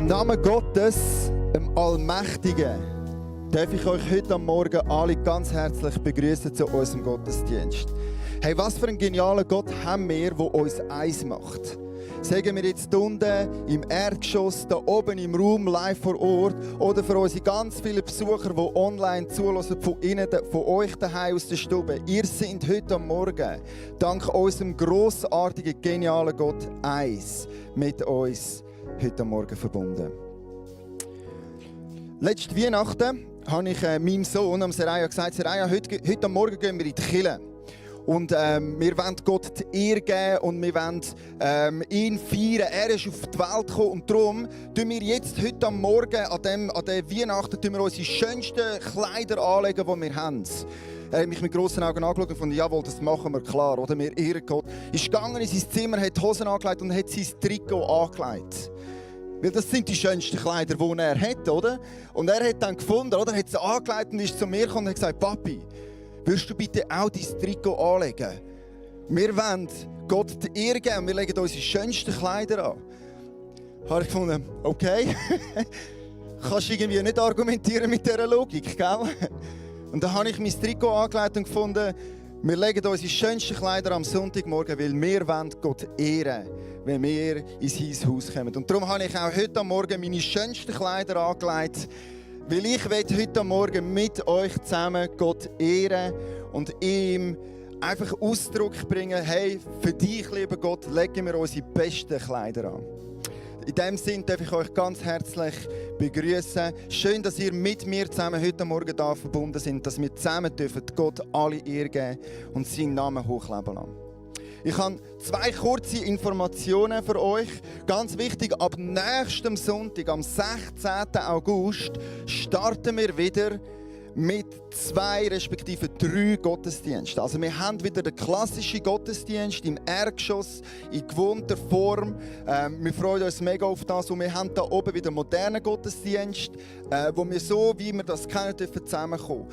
Im Namen Gottes, dem Allmächtigen, darf ich euch heute am Morgen alle ganz herzlich begrüßen zu unserem Gottesdienst. Hey, was für einen genialen Gott haben wir, der uns eins macht. Sagen wir jetzt unten im Erdgeschoss, da oben im Raum, live vor Ort, oder für unsere ganz vielen Besucher, die online zuhören, von Ihnen, von euch daheim aus der Stube. Ihr seid heute am Morgen, dank unserem grossartigen, genialen Gott, eins mit uns heute am Morgen verbunden. Letzte Weihnachten habe ich meinem Sohn, Seraya, gesagt, Seraya, heute am Morgen gehen wir in die Kirche. Und wir wollen Gott die Ehre geben und wir wollen ihn feiern. Er ist auf die Welt gekommen und darum tun wir jetzt heute am Morgen, an der Weihnachten, tun wir unsere schönsten Kleider anlegen, die wir haben. Er hat mich mit grossen Augen angeschaut und fand, jawohl, das machen wir, klar, oder? Wir ehren Gott. Er ist gegangen in sein Zimmer, hat die Hosen angelegt und hat sein Trikot angelegt. Weil das sind die schönsten Kleider, die er hat, oder? Und er hat dann gefunden, oder? Er hat sie angelegt und ist zu mir gekommen und hat gesagt, Papi, würdest du bitte auch dein Trikot anlegen? Wir wollen Gott die Ehre geben und wir legen unsere schönsten Kleider an. Habe ich gefunden, okay. Kannst du irgendwie nicht argumentieren mit dieser Logik, gell? Und dann habe ich mein Trikot angelegt und gefunden, wir legen unsere schönsten Kleider am Sonntagmorgen, weil wir wollen Gott ehren, wenn wir in sein Haus kommen. Und darum habe ich auch heute Morgen meine schönsten Kleider angelegt, weil ich heute Morgen mit euch zusammen Gott ehren und ihm einfach Ausdruck bringen, hey, für dich, lieber Gott, legen wir unsere besten Kleider an. In diesem Sinne darf ich euch ganz herzlich begrüßen. Schön, dass ihr mit mir zusammen heute Morgen hier verbunden sind, dass wir zusammen dürfen Gott alle Ehre geben und seinen Namen hochleben lassen. Ich habe 2 kurze Informationen für euch. Ganz wichtig, ab nächstem Sonntag, am 16. August, starten wir wieder mit 2 respektive 3 Gottesdiensten. Also wir haben wieder den klassischen Gottesdienst im Erdgeschoss in gewohnter Form. Wir freuen uns mega auf das und wir haben da oben wieder einen modernen Gottesdienst, wo wir so, wie wir das kennen, dürfen zusammenkommen.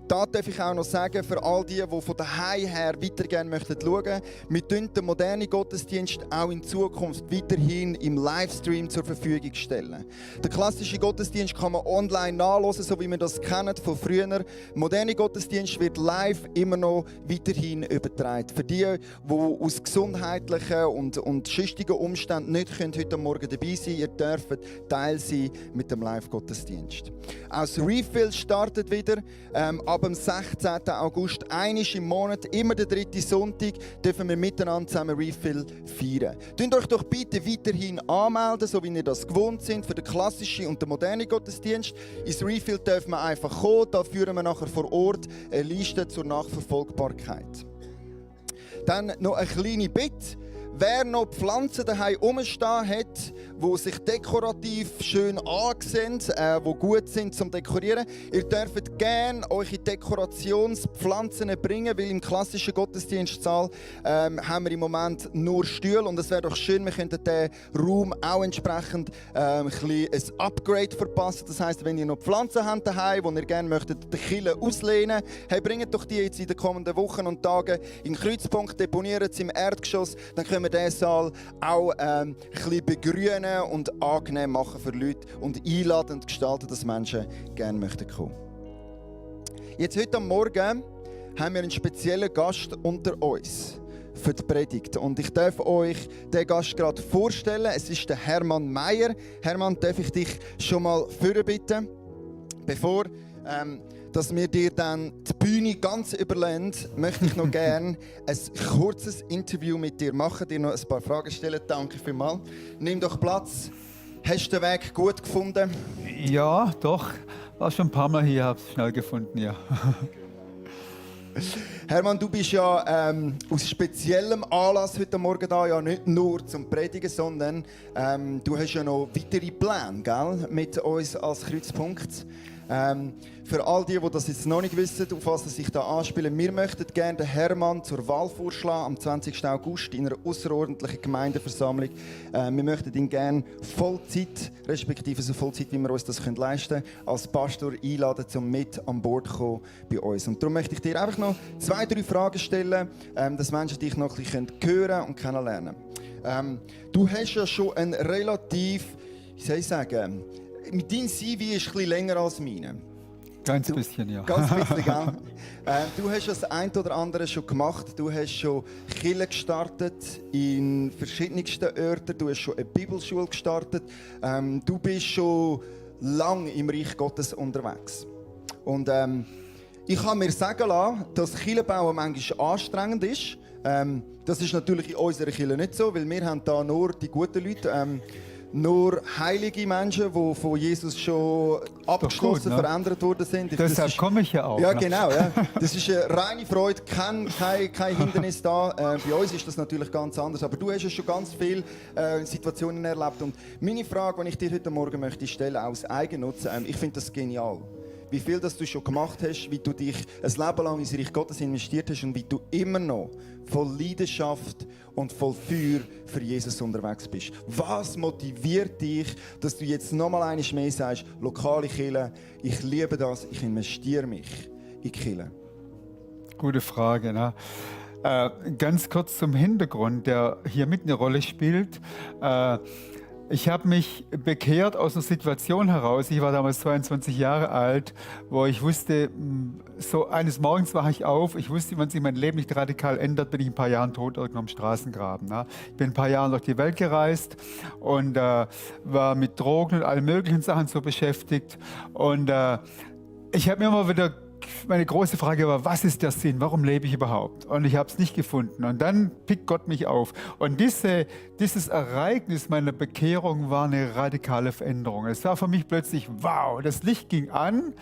Da darf ich auch noch sagen, für all die von daheim her weiter gerne möchten schauen, wir tun den modernen Gottesdienst auch in Zukunft weiterhin im Livestream zur Verfügung stellen. Der klassische Gottesdienst kann man online nachhören, so wie wir das kennen von früher. Der moderne Gottesdienst wird live immer noch weiterhin übertragen. Für die, die aus gesundheitlichen und sonstigen Umständen nicht heute Morgen dabei sein können, ihr dürft Teil sein mit dem Live-Gottesdienst. Auch das Refill startet wieder ab dem 16. August. Einmal im Monat, immer der 3. Sonntag, dürfen wir miteinander zusammen Refill feiern. Tönt euch doch bitte weiterhin anmelden, so wie ihr das gewohnt sind, für den klassischen und den modernen Gottesdienst. Ins Refill dürfen wir einfach kommen. Da führen wir nachher vor Ort eine Liste zur Nachverfolgbarkeit. Dann noch eine kleine Bitte. Wer noch Pflanzen daheim rumstehen hat, die sich dekorativ schön ansehen, die gut sind zum Dekorieren, ihr dürft gerne eure Dekorationspflanzen bringen, weil im klassischen Gottesdienstsaal haben wir im Moment nur Stühle und es wäre doch schön, wir könnten den Raum auch entsprechend ein Upgrade verpassen. Das heisst, wenn ihr noch Pflanzen habt daheim, die ihr gerne möchtet, die Kille auslehnen, hey, bringt doch die jetzt in den kommenden Wochen und Tagen in den Kreuzpunkt, deponiert sie im Erdgeschoss, dann können wir diesen Saal auch ein bisschen begrünen und angenehm machen für Leute und einladend gestalten, dass Menschen gerne möchten kommen. Jetzt heute Morgen haben wir einen speziellen Gast unter uns für die Predigt. Und ich darf euch den Gast gerade vorstellen. Es ist der Hermann Meier. Hermann, darf ich dich schon mal vorbitten? Bevor dass wir dir dann die Bühne ganz überlassen, möchte ich noch gerne ein kurzes Interview mit dir machen, dir noch ein paar Fragen stellen. Danke vielmals. Nimm doch Platz. Hast du den Weg gut gefunden? Ja, doch. War schon ein paar Mal hier, habe es schnell gefunden, ja. Hermann, du bist ja aus speziellem Anlass heute Morgen da, ja nicht nur zum Predigen, sondern du hast ja noch weitere Pläne, gell, mit uns als Kreuzpunkt. Für all die das jetzt noch nicht wissen, auf was sich da anspielen, wir möchten gerne den Hermann zur Wahl vorschlagen am 20. August in einer außerordentlichen Gemeindeversammlung. Wir möchten ihn gerne Vollzeit, respektive so Vollzeit, wie wir uns das leisten können, als Pastor einladen, um mit an Bord zu kommen bei uns. Und darum möchte ich dir einfach noch 2, 3 Fragen stellen, dass Menschen dich noch ein bisschen hören und kennenlernen können. Du hast ja schon einen relativ wie soll ich sagen, mit deinem CV ist ein bisschen länger als meine. Ganz bisschen, ja. Ganz bisschen, gell? Du hast das ein oder andere schon gemacht. Du hast schon Kirchen gestartet in verschiedensten Orten. Du hast schon eine Bibelschule gestartet. Du bist schon lange im Reich Gottes unterwegs. Und ich habe mir sagen lassen, dass Kirchenbauen manchmal anstrengend ist. Das ist natürlich in unserer Kirche nicht so, weil wir haben da nur die guten Leute. Nur heilige Menschen, die von Jesus schon abgeschlossen, gut, ne? verändert worden sind. Deshalb komme ich ja auch. Ja, ne? genau. Ja. Das ist eine reine Freude, kein Hindernis da. Bei uns ist das natürlich ganz anders. Aber du hast ja schon ganz viele Situationen erlebt. Und meine Frage, die ich dir heute Morgen möchte stellen, aus Eigennutz, ich finde das genial. Wie viel das du schon gemacht hast, wie du dich ein Leben lang ins Reich Gottes investiert hast und wie du immer noch voll Leidenschaft und voll Feuer für Jesus unterwegs bist. Was motiviert dich, dass du jetzt nochmal einmal mehr sagst, lokale Kirche, ich liebe das, ich investiere mich in die Kirche? Gute Frage. Ne? Ganz kurz zum Hintergrund, der hier mit eine Rolle spielt. Ich habe mich bekehrt aus einer Situation heraus. Ich war damals 22 Jahre alt, wo ich wusste, so eines Morgens wache ich auf. Ich wusste, wenn sich mein Leben nicht radikal ändert, bin ich in ein paar Jahren tot irgendwo am Straßengraben. Ne? Ich bin ein paar Jahre durch die Welt gereist und war mit Drogen und allen möglichen Sachen so beschäftigt. Und ich habe mir immer wieder meine große Frage war, was ist der Sinn? Warum lebe ich überhaupt? Und ich habe es nicht gefunden. Und dann pickt Gott mich auf. Und dieses Ereignis meiner Bekehrung war eine radikale Veränderung. Es war für mich plötzlich, wow, das Licht ging an,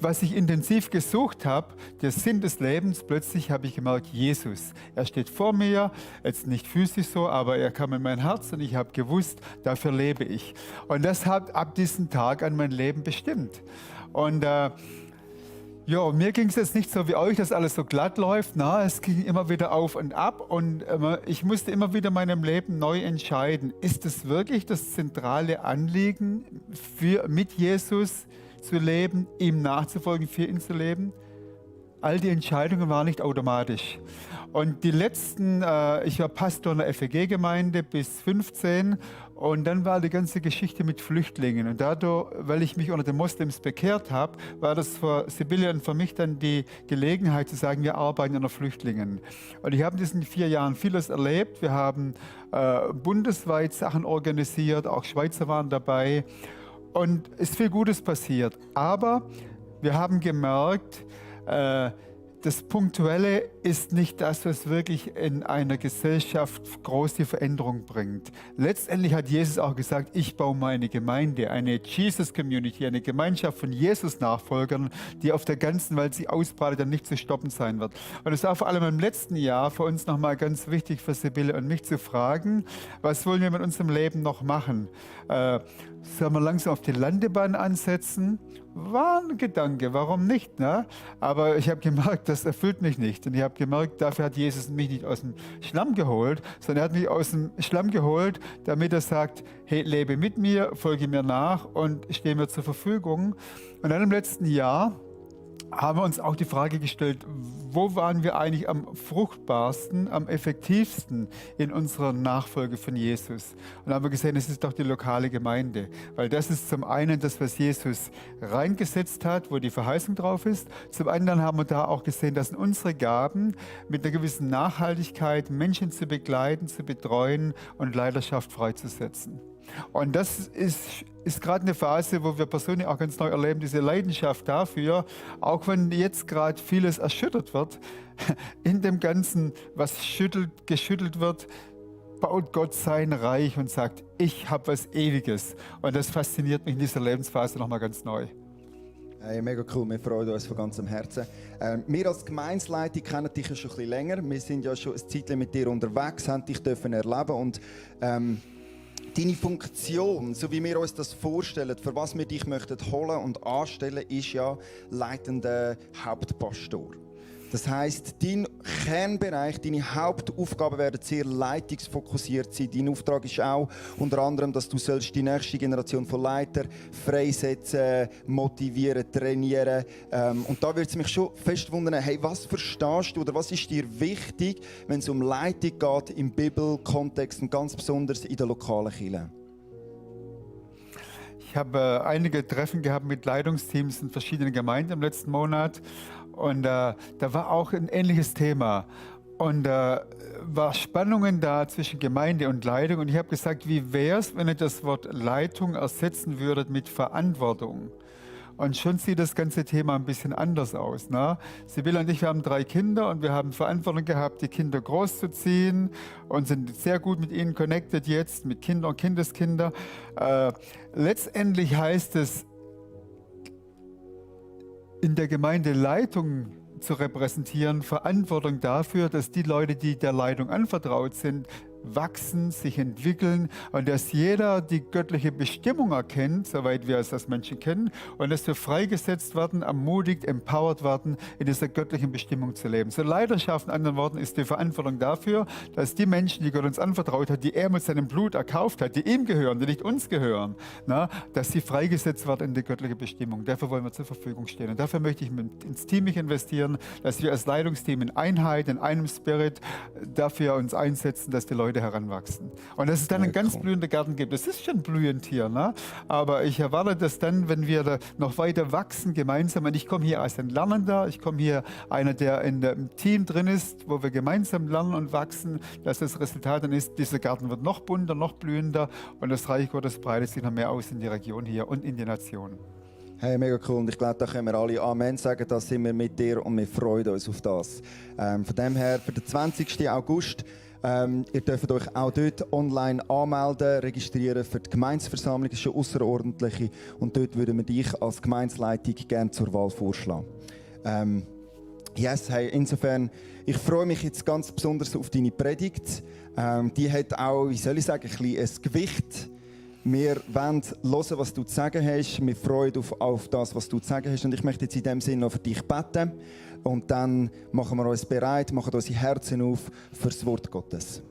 was ich intensiv gesucht habe, der Sinn des Lebens. Plötzlich habe ich gemerkt, Jesus, er steht vor mir, jetzt nicht physisch so, aber er kam in mein Herz und ich habe gewusst, dafür lebe ich. Und das hat ab diesem Tag an mein Leben bestimmt. Und ja, mir ging es jetzt nicht so wie euch, dass alles so glatt läuft. Na, es ging immer wieder auf und ab und ich musste immer wieder in meinem Leben neu entscheiden. Ist es wirklich das zentrale Anliegen, mit Jesus zu leben, ihm nachzufolgen, für ihn zu leben? All die Entscheidungen waren nicht automatisch. Und die letzten, ich war Pastor in der FEG-Gemeinde bis 15 und dann war die ganze Geschichte mit Flüchtlingen. Und dadurch, weil ich mich unter den Moslems bekehrt habe, war das für Sibylle und für mich dann die Gelegenheit zu sagen, wir arbeiten an den Flüchtlingen. Und ich habe in diesen 4 Jahren vieles erlebt. Wir haben bundesweit Sachen organisiert, auch Schweizer waren dabei. Und es ist viel Gutes passiert. Aber wir haben gemerkt, das Punktuelle ist nicht das, was wirklich in einer Gesellschaft groß die Veränderung bringt. Letztendlich hat Jesus auch gesagt, ich baue meine Gemeinde, eine Jesus-Community, eine Gemeinschaft von Jesus-Nachfolgern, die auf der ganzen Welt sich ausbreitet und nicht zu stoppen sein wird. Und es war vor allem im letzten Jahr für uns nochmal ganz wichtig für Sibylle und mich zu fragen, was wollen wir mit unserem Leben noch machen? Sollen wir langsam auf die Landebahn ansetzen? War ein Gedanke, warum nicht? Ne? Aber ich habe gemerkt, das erfüllt mich nicht. Und ich habe gemerkt, dafür hat Jesus mich nicht aus dem Schlamm geholt, sondern er hat mich aus dem Schlamm geholt, damit er sagt, hey, lebe mit mir, folge mir nach und stehe mir zur Verfügung. Und dann im letzten Jahr haben wir uns auch die Frage gestellt, wo waren wir eigentlich am fruchtbarsten, am effektivsten in unserer Nachfolge von Jesus? Und dann haben wir gesehen, es ist doch die lokale Gemeinde, weil das ist zum einen das, was Jesus reingesetzt hat, wo die Verheißung drauf ist. Zum anderen haben wir da auch gesehen, dass unsere Gaben mit einer gewissen Nachhaltigkeit Menschen zu begleiten, zu betreuen und Leidenschaft freizusetzen. Und das ist gerade eine Phase, wo wir persönlich auch ganz neu erleben, diese Leidenschaft dafür, auch wenn jetzt gerade vieles erschüttert wird, in dem Ganzen, was geschüttelt wird, baut Gott sein Reich und sagt, ich habe was Ewiges. Und das fasziniert mich in dieser Lebensphase nochmal ganz neu. Hey, mega cool, wir freuen uns von ganzem Herzen. Wir als Gemeinsleitung kennen dich ja schon ein bisschen länger. Wir sind ja schon ein Zeitchen mit dir unterwegs, haben dich erleben und deine Funktion, so wie wir uns das vorstellen, für was wir dich möchten holen und anstellen, ist ja leitender Hauptpastor. Das heisst, dein Kernbereich, deine Hauptaufgaben werden sehr leitungsfokussiert sein. Dein Auftrag ist auch unter anderem, dass du die nächste Generation von Leitern freisetzen, motivieren, trainieren. Und da würde es mich schon fest wundern, hey, was verstehst du oder was ist dir wichtig, wenn es um Leitung geht im Bibelkontext und ganz besonders in der lokalen Kirche? Ich habe einige Treffen gehabt mit Leitungsteams in verschiedenen Gemeinden im letzten Monat und da war auch ein ähnliches Thema. Und war Spannungen da zwischen Gemeinde und Leitung. Und ich habe gesagt, wie wäre es, wenn ihr das Wort Leitung ersetzen würdet mit Verantwortung? Und schon sieht das ganze Thema ein bisschen anders aus. Ne? Sibylle und ich, wir haben 3 Kinder und wir haben Verantwortung gehabt, die Kinder großzuziehen und sind sehr gut mit ihnen connected jetzt, mit Kindern und Kindeskinder. Letztendlich heißt es, in der Gemeindeleitung zu repräsentieren, Verantwortung dafür, dass die Leute, die der Leitung anvertraut sind, wachsen, sich entwickeln und dass jeder die göttliche Bestimmung erkennt, soweit wir es als Menschen kennen, und dass wir freigesetzt werden, ermutigt, empowered werden, in dieser göttlichen Bestimmung zu leben. So Leidenschaft, in anderen Worten, ist die Verantwortung dafür, dass die Menschen, die Gott uns anvertraut hat, die er mit seinem Blut erkauft hat, die ihm gehören, die nicht uns gehören, dass sie freigesetzt werden in die göttliche Bestimmung. Dafür wollen wir zur Verfügung stehen. Und dafür möchte ich ins Team mich investieren, dass wir als Leitungsteam in Einheit, in einem Spirit dafür uns einsetzen, dass die Leute heranwachsen. Und dass es dann einen ganz blühenden Garten gibt. Das ist schon blühend hier, ne? Aber ich erwarte das dann, wenn wir da noch weiter wachsen gemeinsam. Und ich komme hier als ein Lernender, ich komme hier einer, der im Team drin ist, wo wir gemeinsam lernen und wachsen, dass das Resultat dann ist, dieser Garten wird noch bunter, noch blühender und das Reich Gottes breitet sich noch mehr aus in die Region hier und in die Nationen. Hey, mega cool. Und ich glaube, da können wir alle Amen sagen. Da sind wir mit dir und wir freuen uns auf das. Von dem her, für den 20. August, ihr dürft euch auch dort online anmelden, registrieren für die Gemeinsversammlung. Das ist eine außerordentliche. Und dort würden wir dich als Gemeindeleitung gerne zur Wahl vorschlagen. Hey, insofern, ich freue mich jetzt ganz besonders auf deine Predigt. Die hat auch, wie soll ich sagen, ein bisschen ein Gewicht. Wir wollen hören, was du zu sagen hast. Wir freuen uns auf das, was du zu sagen hast. Und ich möchte jetzt in dem Sinne noch für dich beten. Und dann machen wir uns bereit, machen unsere Herzen auf für das Wort Gottes.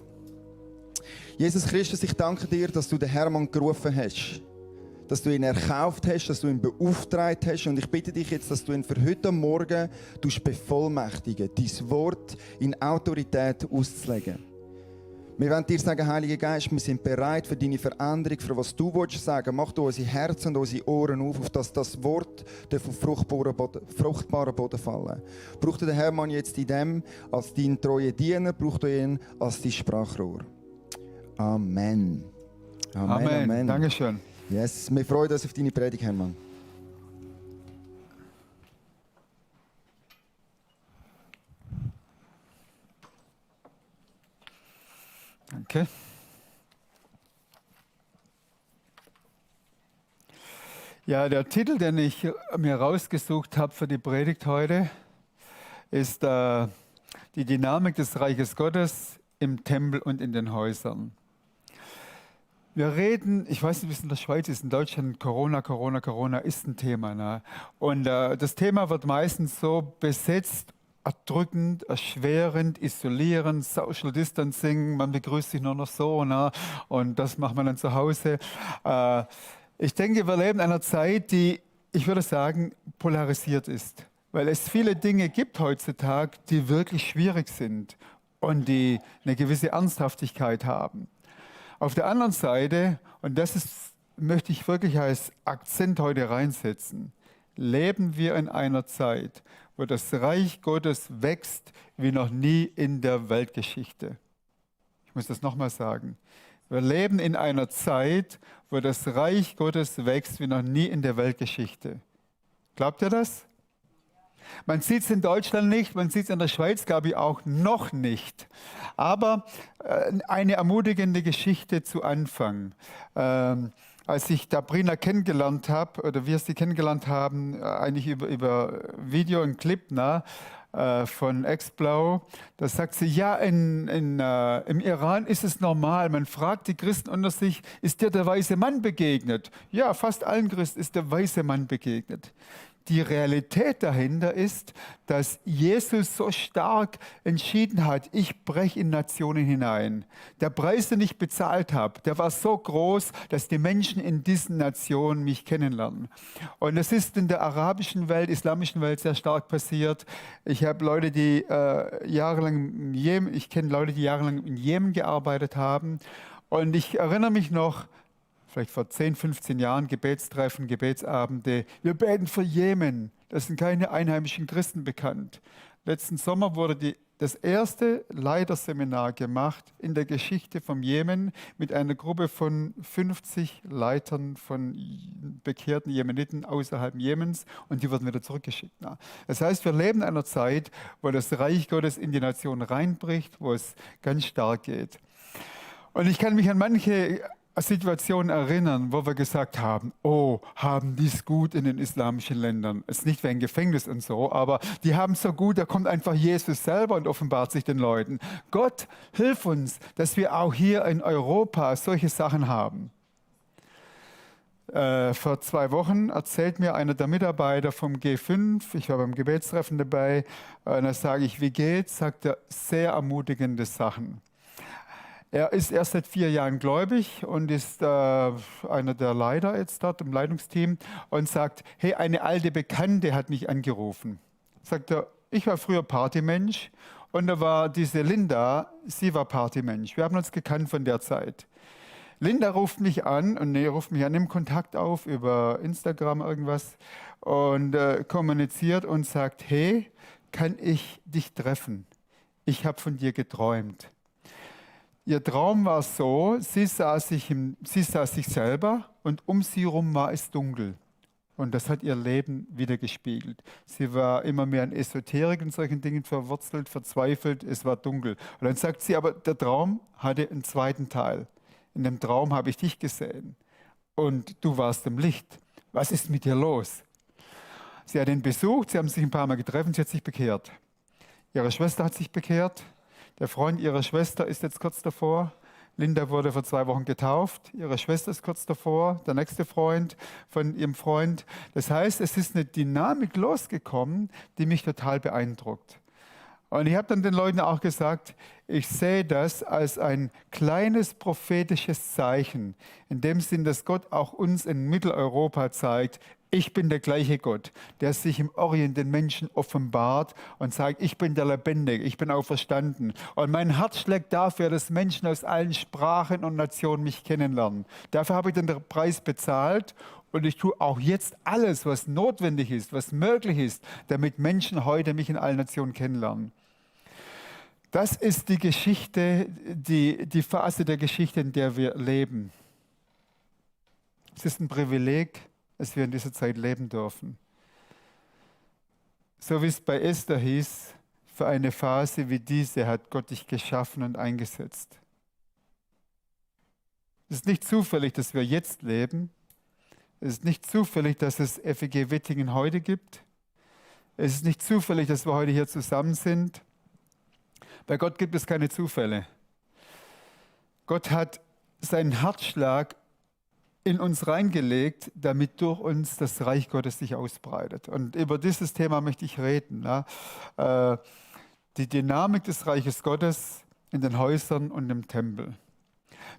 Jesus Christus, ich danke dir, dass du den Hermann gerufen hast. Dass du ihn erkauft hast, dass du ihn beauftragt hast. Und ich bitte dich jetzt, dass du ihn für heute Morgen bevollmächtigen, dein Wort in Autorität auszulegen. Wir wollen dir sagen, Heiliger Geist, wir sind bereit für deine Veränderung, für was du sagen willst. Mach du unsere Herzen und unsere Ohren auf dass das Wort auf fruchtbaren Boden fallen. Braucht der Hermann jetzt in dem als dein treuer Diener, braucht er ihn als dein Sprachrohr. Amen. Amen. Amen. Dankeschön. Yes, wir freuen uns auf deine Predigt, Hermann. Danke. Ja, der Titel, den ich mir rausgesucht habe für die Predigt heute, ist die Dynamik des Reiches Gottes im Tempel und in den Häusern. Wir reden, ich weiß nicht, wie es in der Schweiz ist, in Deutschland, Corona ist ein Thema. Ne? Und das Thema wird meistens so besetzt, erdrückend, erschwerend, isolierend, Social Distancing, man begrüßt sich nur noch so, ne? Und das macht man dann zu Hause. Ich denke, wir leben in einer Zeit, die, ich würde sagen, polarisiert ist, weil es viele Dinge gibt heutzutage, die wirklich schwierig sind und die eine gewisse Ernsthaftigkeit haben. Auf der anderen Seite, und möchte ich wirklich als Akzent heute reinsetzen, leben wir in einer Zeit, wo das Reich Gottes wächst wie noch nie in der Weltgeschichte. Ich muss das nochmal sagen. Wir leben in einer Zeit, wo das Reich Gottes wächst wie noch nie in der Weltgeschichte. Glaubt ihr das? Man sieht es in Deutschland nicht, man sieht es in der Schweiz, glaube ich, auch noch nicht. Aber eine ermutigende Geschichte zu Anfang. Als ich Dabrina kennengelernt habe, oder wir sie kennengelernt haben, eigentlich über Video und Clip von Exblau, da sagt sie, ja, im Iran ist es normal, man fragt die Christen unter sich, ist dir der weiße Mann begegnet? Ja, fast allen Christen ist der weiße Mann begegnet. Die Realität dahinter ist, dass Jesus so stark entschieden hat, ich breche in Nationen hinein. Der Preis, den ich bezahlt habe, der war so groß, dass die Menschen in diesen Nationen mich kennenlernen. Und das ist in der arabischen Welt, islamischen Welt sehr stark passiert. Ich habe Leute, die ich kenne Leute, die jahrelang in Jemen gearbeitet haben. Und ich erinnere mich noch, vielleicht vor 10, 15 Jahren, Gebetstreffen, Gebetsabende. Wir beten für Jemen. Das sind keine einheimischen Christen bekannt. Letzten Sommer wurde das erste Leiterseminar gemacht in der Geschichte vom Jemen mit einer Gruppe von 50 Leitern von bekehrten Jemeniten außerhalb Jemens und die wurden wieder zurückgeschickt. Das heißt, wir leben in einer Zeit, wo das Reich Gottes in die Nation reinbricht, wo es ganz stark geht. Und ich kann mich an manche Situationen erinnern, wo wir gesagt haben, oh, haben die es gut in den islamischen Ländern. Es ist nicht wegen Gefängnis und so, aber die haben es so gut, da kommt einfach Jesus selber und offenbart sich den Leuten. Gott, hilf uns, dass wir auch hier in Europa solche Sachen haben. Vor 2 Wochen erzählt mir einer der Mitarbeiter vom G5, ich war beim Gebetstreffen dabei, und da sage ich, wie geht's? Sagt er, sehr ermutigende Sachen. Er ist erst seit 4 Jahren gläubig und ist einer der Leiter jetzt dort im Leitungsteam und sagt, hey, eine alte Bekannte hat mich angerufen. Sagt er, ich war früher Partymensch und da war diese Linda, sie war Partymensch. Wir haben uns gekannt von der Zeit. Linda ruft mich an nimmt Kontakt auf über Instagram irgendwas und kommuniziert und sagt, hey, kann ich dich treffen? Ich habe von dir geträumt. Ihr Traum war so, sie sah sich selber und um sie herum war es dunkel. Und das hat ihr Leben wiedergespiegelt. Sie war immer mehr in Esoterik und solchen Dingen verwurzelt, verzweifelt, es war dunkel. Und dann sagt sie, aber der Traum hatte einen zweiten Teil. In dem Traum habe ich dich gesehen und du warst im Licht. Was ist mit dir los? Sie hat ihn besucht, sie haben sich ein paar Mal getroffen, sie hat sich bekehrt. Ihre Schwester hat sich bekehrt. Der Freund ihrer Schwester ist jetzt kurz davor. Linda wurde vor 2 Wochen getauft. Ihre Schwester ist kurz davor. Der nächste Freund von ihrem Freund. Das heißt, es ist eine Dynamik losgekommen, die mich total beeindruckt. Und ich habe dann den Leuten auch gesagt, ich sehe das als ein kleines prophetisches Zeichen. In dem Sinn, dass Gott auch uns in Mitteleuropa zeigt, ich bin der gleiche Gott, der sich im Orient den Menschen offenbart und sagt, ich bin der Lebendige, ich bin auferstanden. Und mein Herz schlägt dafür, dass Menschen aus allen Sprachen und Nationen mich kennenlernen. Dafür habe ich den Preis bezahlt und ich tue auch jetzt alles, was notwendig ist, was möglich ist, damit Menschen heute mich in allen Nationen kennenlernen. Das ist die Geschichte, die Phase der Geschichte, in der wir leben. Es ist ein Privileg, dass wir in dieser Zeit leben dürfen. So wie es bei Esther hieß, für eine Phase wie diese hat Gott dich geschaffen und eingesetzt. Es ist nicht zufällig, dass wir jetzt leben. Es ist nicht zufällig, dass es FEG Wittingen heute gibt. Es ist nicht zufällig, dass wir heute hier zusammen sind. Bei Gott gibt es keine Zufälle. Gott hat seinen Herzschlag in uns reingelegt, damit durch uns das Reich Gottes sich ausbreitet. Und über dieses Thema möchte ich reden. Ja? Die Dynamik des Reiches Gottes in den Häusern und im Tempel.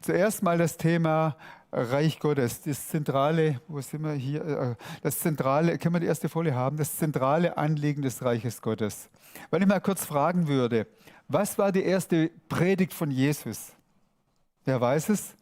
Zuerst mal das Thema Reich Gottes, das zentrale, wo sind wir hier? Das zentrale, können wir die erste Folie haben? Das zentrale Anliegen des Reiches Gottes. Wenn ich mal kurz fragen würde, was war die erste Predigt von Jesus? Wer weiß es?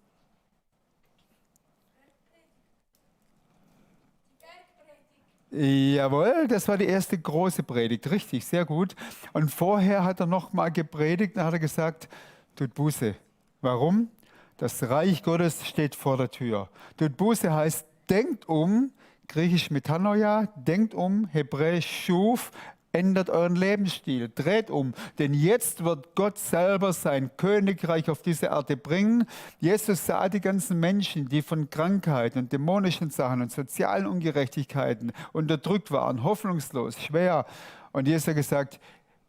Jawohl, das war die erste große Predigt, richtig, sehr gut. Und vorher hat er noch mal gepredigt, dann hat er gesagt, tut Buße. Warum? Das Reich Gottes steht vor der Tür. Tut Buße heißt, denkt um, griechisch Metanoia, denkt um, hebräisch Schuf, ändert euren Lebensstil, dreht um, denn jetzt wird Gott selber sein Königreich auf diese Erde bringen. Jesus sah die ganzen Menschen, die von Krankheiten und dämonischen Sachen und sozialen Ungerechtigkeiten unterdrückt waren, hoffnungslos, schwer. Und Jesus hat gesagt,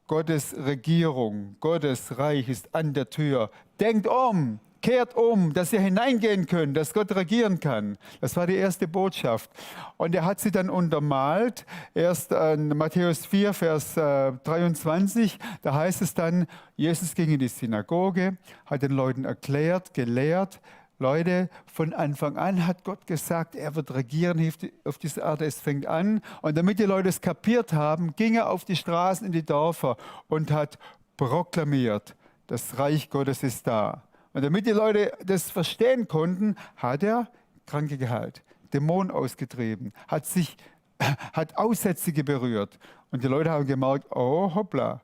Gottes Regierung, Gottes Reich ist an der Tür. Denkt um! Kehrt um, dass ihr hineingehen könnt, dass Gott regieren kann. Das war die erste Botschaft. Und er hat sie dann untermalt. Erst in Matthäus 4, Vers 23, da heißt es dann, Jesus ging in die Synagoge, hat den Leuten erklärt, gelehrt. Leute, von Anfang an hat Gott gesagt, er wird regieren auf dieser Erde, es fängt an. Und damit die Leute es kapiert haben, ging er auf die Straßen in die Dörfer und hat proklamiert, das Reich Gottes ist da. Und damit die Leute das verstehen konnten, hat er Kranke geheilt, Dämonen ausgetrieben, hat Aussätzige berührt. Und die Leute haben gemerkt, oh hoppla,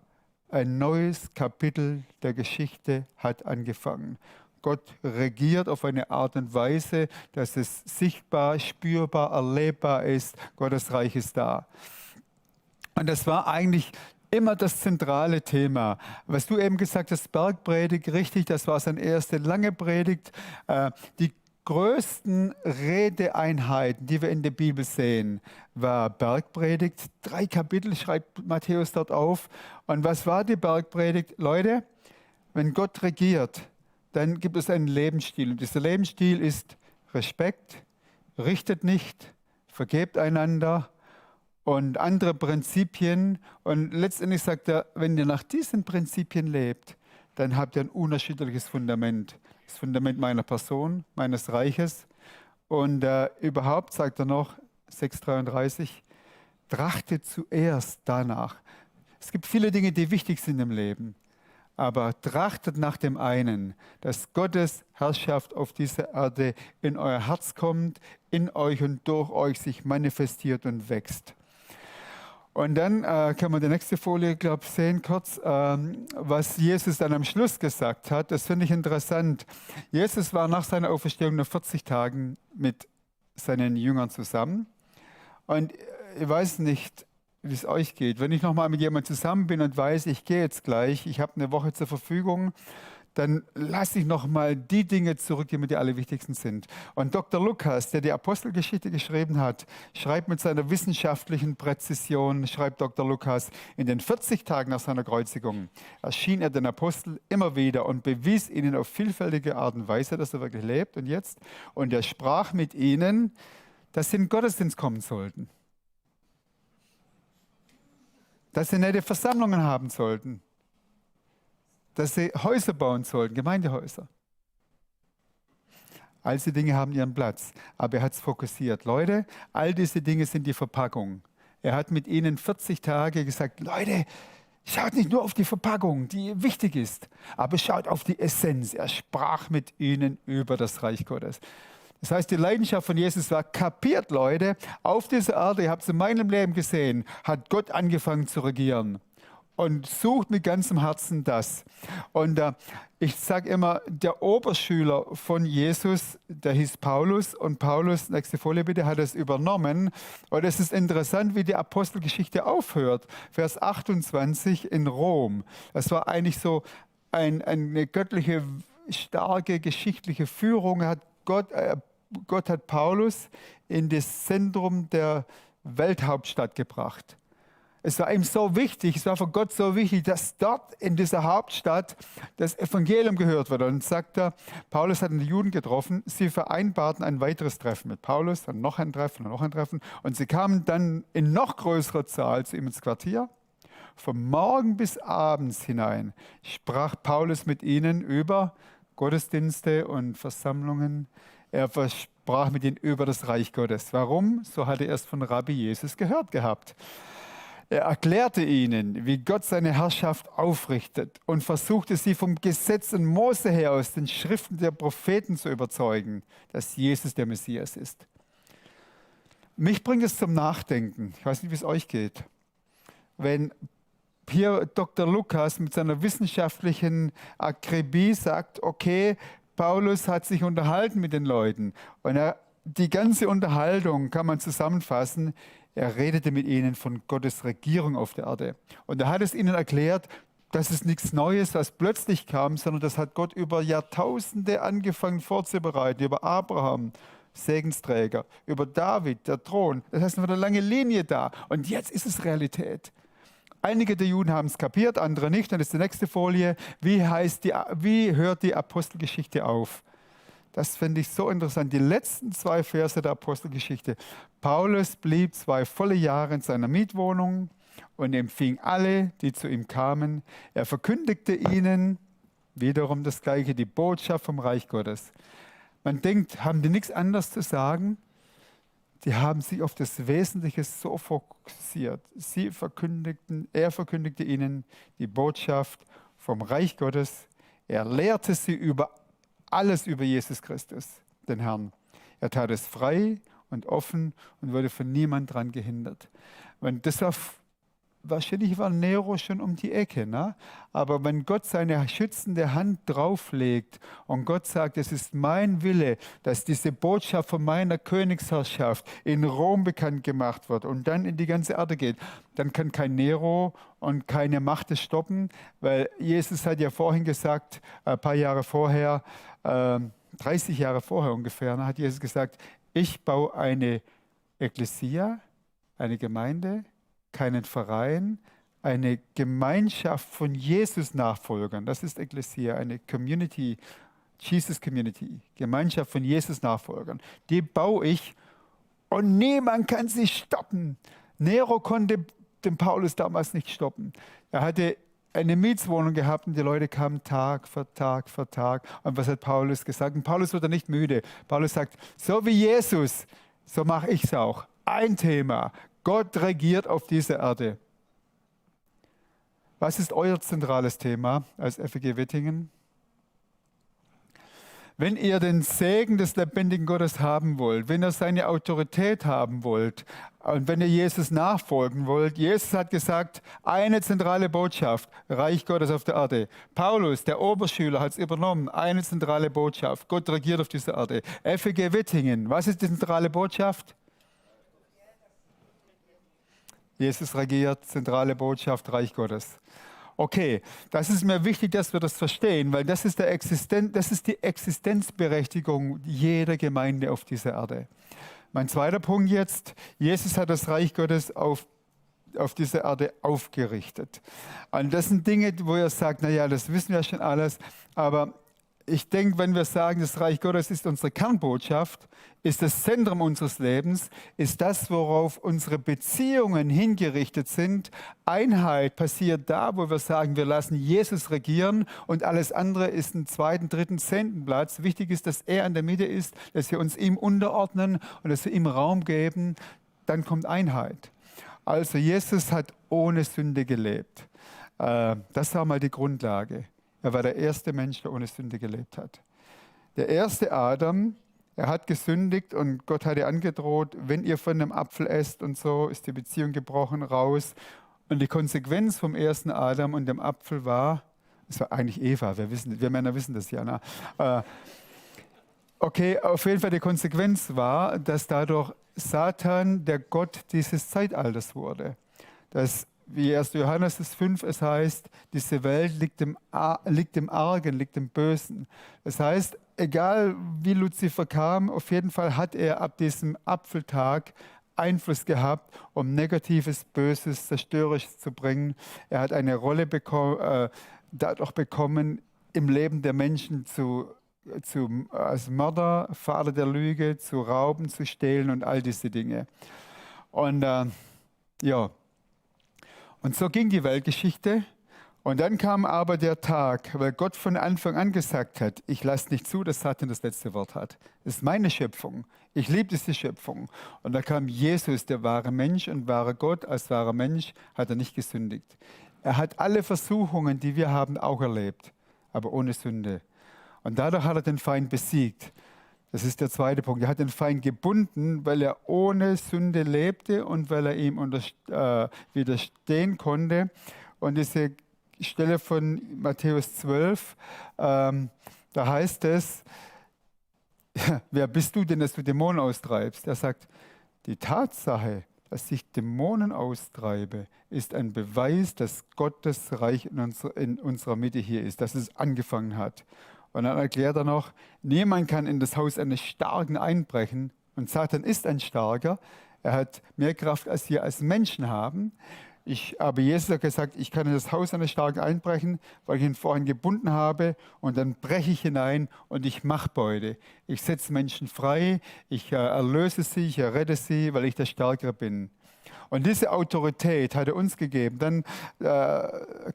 ein neues Kapitel der Geschichte hat angefangen. Gott regiert auf eine Art und Weise, dass es sichtbar, spürbar, erlebbar ist. Gottes Reich ist da. Und das war eigentlich immer das zentrale Thema. Was du eben gesagt hast, Bergpredigt, richtig, das war seine erste lange Predigt. Die größten Redeeinheiten, die wir in der Bibel sehen, war Bergpredigt. 3 Kapitel schreibt Matthäus dort auf. Und was war die Bergpredigt? Leute, wenn Gott regiert, dann gibt es einen Lebensstil. Und dieser Lebensstil ist Respekt, richtet nicht, vergebt einander und andere Prinzipien. Und letztendlich sagt er, wenn ihr nach diesen Prinzipien lebt, dann habt ihr ein unerschütterliches Fundament. Das Fundament meiner Person, meines Reiches. Und überhaupt sagt er noch, 6,33, trachtet zuerst danach. Es gibt viele Dinge, die wichtig sind im Leben. Aber trachtet nach dem einen, dass Gottes Herrschaft auf dieser Erde in euer Herz kommt, in euch und durch euch sich manifestiert und wächst. Und dann kann man die nächste Folie, glaube ich, sehen kurz, was Jesus dann am Schluss gesagt hat. Das finde ich interessant. Jesus war nach seiner Auferstehung noch 40 Tagen mit seinen Jüngern zusammen. Und ich weiß nicht, wie es euch geht. Wenn ich nochmal mit jemandem zusammen bin und weiß, ich gehe jetzt gleich, ich habe eine Woche zur Verfügung, dann lasse ich nochmal die Dinge zurück, die mir die allerwichtigsten sind. Und Dr. Lukas, der die Apostelgeschichte geschrieben hat, schreibt mit seiner wissenschaftlichen Präzision, schreibt Dr. Lukas, in den 40 Tagen nach seiner Kreuzigung erschien er den Aposteln immer wieder und bewies ihnen auf vielfältige Art und Weise, dass er wirklich lebt und jetzt. Und er sprach mit ihnen, dass sie in den Gottesdienst kommen sollten. Dass sie nette Versammlungen haben sollten. Dass sie Häuser bauen sollten, Gemeindehäuser. All diese Dinge haben ihren Platz, aber er hat es fokussiert. Leute, all diese Dinge sind die Verpackung. Er hat mit ihnen 40 Tage gesagt, Leute, schaut nicht nur auf die Verpackung, die wichtig ist, aber schaut auf die Essenz. Er sprach mit ihnen über das Reich Gottes. Das heißt, die Leidenschaft von Jesus war, kapiert Leute, auf dieser Erde, ihr habt es in meinem Leben gesehen, hat Gott angefangen zu regieren. Und sucht mit ganzem Herzen das. Und ich sage immer, der Oberschüler von Jesus, der hieß Paulus. Und Paulus, nächste Folie bitte, hat es übernommen. Und es ist interessant, wie die Apostelgeschichte aufhört. Vers 28 in Rom. Das war eigentlich so eine göttliche, starke geschichtliche Führung. Gott hat Paulus in das Zentrum der Welthauptstadt gebracht. Es war ihm so wichtig, es war für Gott so wichtig, dass dort in dieser Hauptstadt das Evangelium gehört wird. Und sagt er, Paulus hat die Juden getroffen, sie vereinbarten ein weiteres Treffen mit Paulus, dann noch ein Treffen und noch ein Treffen. Und sie kamen dann in noch größerer Zahl zu ihm ins Quartier. Vom Morgen bis abends hinein sprach Paulus mit ihnen über Gottesdienste und Versammlungen. Er sprach mit ihnen über das Reich Gottes. Warum? So hatte er es von Rabbi Jesus gehört gehabt. Er erklärte ihnen, wie Gott seine Herrschaft aufrichtet und versuchte sie vom Gesetz und Mose her aus den Schriften der Propheten zu überzeugen, dass Jesus der Messias ist. Mich bringt es zum Nachdenken. Ich weiß nicht, wie es euch geht. Wenn hier Dr. Lukas mit seiner wissenschaftlichen Akribie sagt, okay, Paulus hat sich unterhalten mit den Leuten und die ganze Unterhaltung kann man zusammenfassen. Er redete mit ihnen von Gottes Regierung auf der Erde. Und er hat es ihnen erklärt, dass es nichts Neues, was plötzlich kam, sondern das hat Gott über Jahrtausende angefangen vorzubereiten, über Abraham, Segensträger, über David, der Thron. Das heißt, eine lange Linie da. Und jetzt ist es Realität. Einige der Juden haben es kapiert, andere nicht. Und das ist die nächste Folie. Wie hört die Apostelgeschichte auf? Das finde ich so interessant. Die letzten 2 Verse der Apostelgeschichte. Paulus blieb 2 volle Jahre in seiner Mietwohnung und empfing alle, die zu ihm kamen. Er verkündigte ihnen wiederum das Gleiche, die Botschaft vom Reich Gottes. Man denkt, haben die nichts anderes zu sagen? Die haben sich auf das Wesentliche so fokussiert. Er verkündigte ihnen die Botschaft vom Reich Gottes. Er lehrte sie alles über Jesus Christus, den Herrn. Er tat es frei und offen und wurde von niemand daran gehindert. Und das war wahrscheinlich war Nero schon um die Ecke, ne? Aber wenn Gott seine schützende Hand drauflegt und Gott sagt, es ist mein Wille, dass diese Botschaft von meiner Königsherrschaft in Rom bekannt gemacht wird und dann in die ganze Erde geht, dann kann kein Nero und keine Macht es stoppen, weil Jesus hat ja vorhin gesagt, ein paar Jahre vorher, 30 Jahre vorher ungefähr, hat Jesus gesagt, ich baue eine Ekklesia, eine Gemeinde, keinen Verein, eine Gemeinschaft von Jesus-Nachfolgern. Das ist Ekklesia, eine Community, Jesus Community, Gemeinschaft von Jesus-Nachfolgern. Die baue ich und niemand kann sie stoppen. Nero konnte den Paulus damals nicht stoppen. Er hatte eine Mietswohnung gehabt und die Leute kamen Tag für Tag für Tag. Und was hat Paulus gesagt? Und Paulus wird nicht müde. Paulus sagt, so wie Jesus, so mache ich es auch. Ein Thema. Gott regiert auf dieser Erde. Was ist euer zentrales Thema als FEG Wettingen? Wenn ihr den Segen des lebendigen Gottes haben wollt, wenn ihr seine Autorität haben wollt und wenn ihr Jesus nachfolgen wollt, Jesus hat gesagt, eine zentrale Botschaft, Reich Gottes auf der Erde. Paulus, der Oberschüler, hat es übernommen, eine zentrale Botschaft, Gott regiert auf dieser Erde. FEG Wettingen, was ist die zentrale Botschaft? Jesus regiert, zentrale Botschaft, Reich Gottes. Okay, das ist mir wichtig, dass wir das verstehen, weil das ist die Existenzberechtigung jeder Gemeinde auf dieser Erde. Mein zweiter Punkt jetzt, Jesus hat das Reich Gottes auf dieser Erde aufgerichtet. Und das sind Dinge, wo er sagt, naja, das wissen wir schon alles, aber ich denke, wenn wir sagen, das Reich Gottes ist unsere Kernbotschaft, ist das Zentrum unseres Lebens, ist das, worauf unsere Beziehungen hingerichtet sind. Einheit passiert da, wo wir sagen, wir lassen Jesus regieren und alles andere ist ein zweiten, dritten, zehnten Platz. Wichtig ist, dass er in der Mitte ist, dass wir uns ihm unterordnen und dass wir ihm Raum geben. Dann kommt Einheit. Also Jesus hat ohne Sünde gelebt. Das war mal die Grundlage. Er war der erste Mensch, der ohne Sünde gelebt hat. Der erste Adam, er hat gesündigt und Gott hatte angedroht, wenn ihr von dem Apfel esst und so, ist die Beziehung gebrochen, raus. Und die Konsequenz vom ersten Adam und dem Apfel war, es war eigentlich Eva, wir Männer wissen das ja. Ne? Okay, auf jeden Fall die Konsequenz war, dass dadurch Satan der Gott dieses Zeitalters wurde. Das wie 1. Johannes 5 es heißt, diese Welt liegt im Argen, liegt im Bösen. Das heißt, egal wie Luzifer kam, auf jeden Fall hat er ab diesem Apfeltag Einfluss gehabt, um Negatives, Böses, Zerstörerisches zu bringen. Er hat eine Rolle dadurch bekommen, im Leben der Menschen als Mörder, Vater der Lüge, zu rauben, zu stehlen und all diese Dinge. Und ja. Und so ging die Weltgeschichte. Und dann kam aber der Tag, weil Gott von Anfang an gesagt hat, ich lasse nicht zu, dass Satan das letzte Wort hat. Das ist meine Schöpfung. Ich liebe diese Schöpfung. Und da kam Jesus, der wahre Mensch und wahre Gott. Als wahrer Mensch hat er nicht gesündigt. Er hat alle Versuchungen, die wir haben, auch erlebt, aber ohne Sünde. Und dadurch hat er den Feind besiegt. Das ist der zweite Punkt. Er hat den Feind gebunden, weil er ohne Sünde lebte und weil er ihm widerstehen konnte. Und diese Stelle von Matthäus 12, da heißt es, wer bist du denn, dass du Dämonen austreibst? Er sagt, die Tatsache, dass ich Dämonen austreibe, ist ein Beweis, dass Gottes Reich in unserer Mitte hier ist, dass es angefangen hat. Und dann erklärt er noch, niemand kann in das Haus eines Starken einbrechen. Und Satan ist ein Starker. Er hat mehr Kraft, als wir als Menschen haben. Aber Jesus hat gesagt, ich kann in das Haus eines Starken einbrechen, weil ich ihn vorhin gebunden habe. Und dann breche ich hinein und ich mache Beute. Ich setze Menschen frei, ich erlöse sie, ich errette sie, weil ich der Stärkere bin. Und diese Autorität hat er uns gegeben. Dann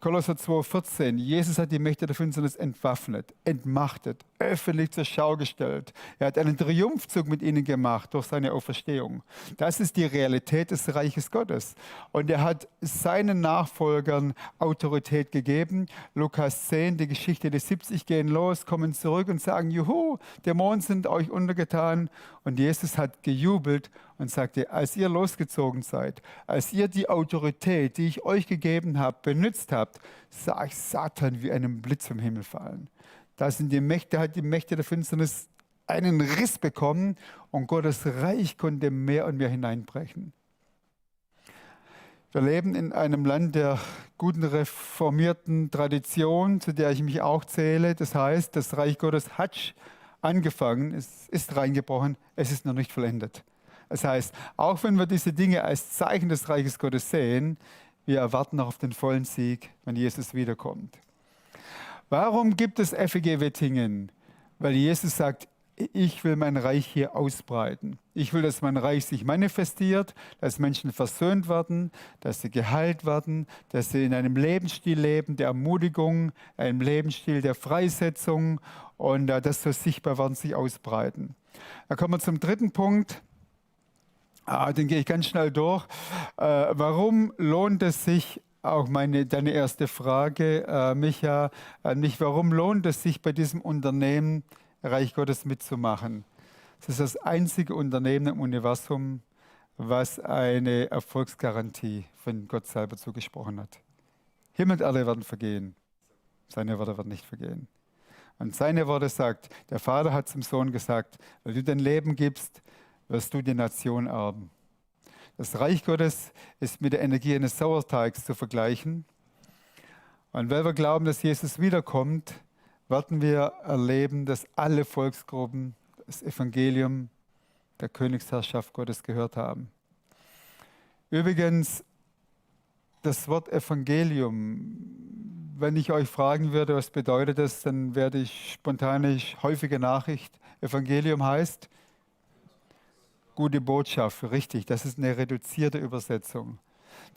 Kolosser 2,14. Jesus hat die Mächte der Finsternis entwaffnet, entmachtet, öffentlich zur Schau gestellt. Er hat einen Triumphzug mit ihnen gemacht durch seine Auferstehung. Das ist die Realität des Reiches Gottes. Und er hat seinen Nachfolgern Autorität gegeben. Lukas 10, die Geschichte, die 70 gehen los, kommen zurück und sagen, juhu, Dämonen sind euch untergetan. Und Jesus hat gejubelt und sagte, als ihr losgezogen seid, als ihr die Autorität, die ich euch gegeben habe, benutzt habt, sah ich Satan wie einen Blitz vom Himmel fallen. Da sind die Mächte, hat die Mächte der Finsternis einen Riss bekommen und Gottes Reich konnte mehr und mehr hineinbrechen. Wir leben in einem Land der guten reformierten Tradition, zu der ich mich auch zähle. Das heißt, das Reich Gottes hat angefangen, es ist reingebrochen, es ist noch nicht vollendet. Das heißt, auch wenn wir diese Dinge als Zeichen des Reiches Gottes sehen, wir erwarten noch auf den vollen Sieg, wenn Jesus wiederkommt. Warum gibt es FEG Wettingen? Weil Jesus sagt, ich will mein Reich hier ausbreiten. Ich will, dass mein Reich sich manifestiert, dass Menschen versöhnt werden, dass sie geheilt werden, dass sie in einem Lebensstil leben der Ermutigung, einem Lebensstil der Freisetzung und das soll sichtbar werden, sich ausbreiten. Da kommen wir zum dritten Punkt. Den gehe ich ganz schnell durch. Warum lohnt es sich, auch deine erste Frage, Micha, an mich, warum lohnt es sich bei diesem Unternehmen, Reich Gottes mitzumachen? Es ist das einzige Unternehmen im Universum, was eine Erfolgsgarantie von Gott selber zugesprochen hat. Himmel und Erde werden vergehen, seine Worte werden nicht vergehen. Und seine Worte sagt, der Vater hat zum Sohn gesagt, weil du dein Leben gibst, wirst du die Nation erben. Das Reich Gottes ist mit der Energie eines Sauerteigs zu vergleichen. Und weil wir glauben, dass Jesus wiederkommt, werden wir erleben, dass alle Volksgruppen das Evangelium der Königsherrschaft Gottes gehört haben. Übrigens, das Wort Evangelium, wenn ich euch fragen würde, was bedeutet das, dann werde ich spontan häufige Nachricht. Evangelium heißt gute Botschaft, richtig, das ist eine reduzierte Übersetzung.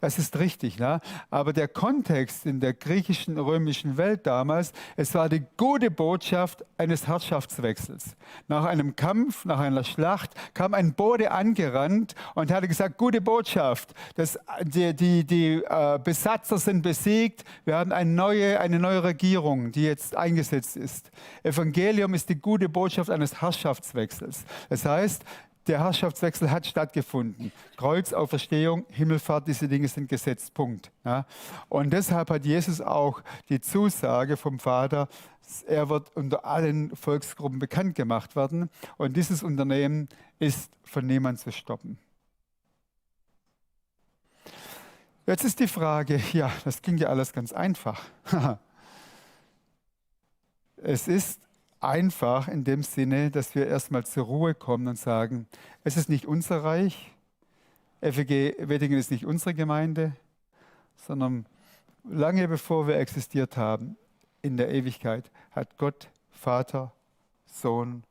Das ist richtig, ne? Aber der Kontext in der griechischen, römischen Welt damals, es war die gute Botschaft eines Herrschaftswechsels. Nach einem Kampf, nach einer Schlacht kam ein Bote angerannt und hatte gesagt, gute Botschaft, die Besatzer sind besiegt, wir haben eine neue Regierung, die jetzt eingesetzt ist. Evangelium ist die gute Botschaft eines Herrschaftswechsels. Das heißt, der Herrschaftswechsel hat stattgefunden. Kreuz, Auferstehung, Himmelfahrt, diese Dinge sind gesetzt, Punkt. Ja. Und deshalb hat Jesus auch die Zusage vom Vater, er wird unter allen Volksgruppen bekannt gemacht werden. Und dieses Unternehmen ist von niemand zu stoppen. Jetzt ist die Frage, ja, das ging ja alles ganz einfach. Es ist einfach in dem Sinne, dass wir erstmal zur Ruhe kommen und sagen, es ist nicht unser Reich, FEG Wettingen ist nicht unsere Gemeinde, sondern lange bevor wir existiert haben, in der Ewigkeit, hat Gott, Vater, Sohn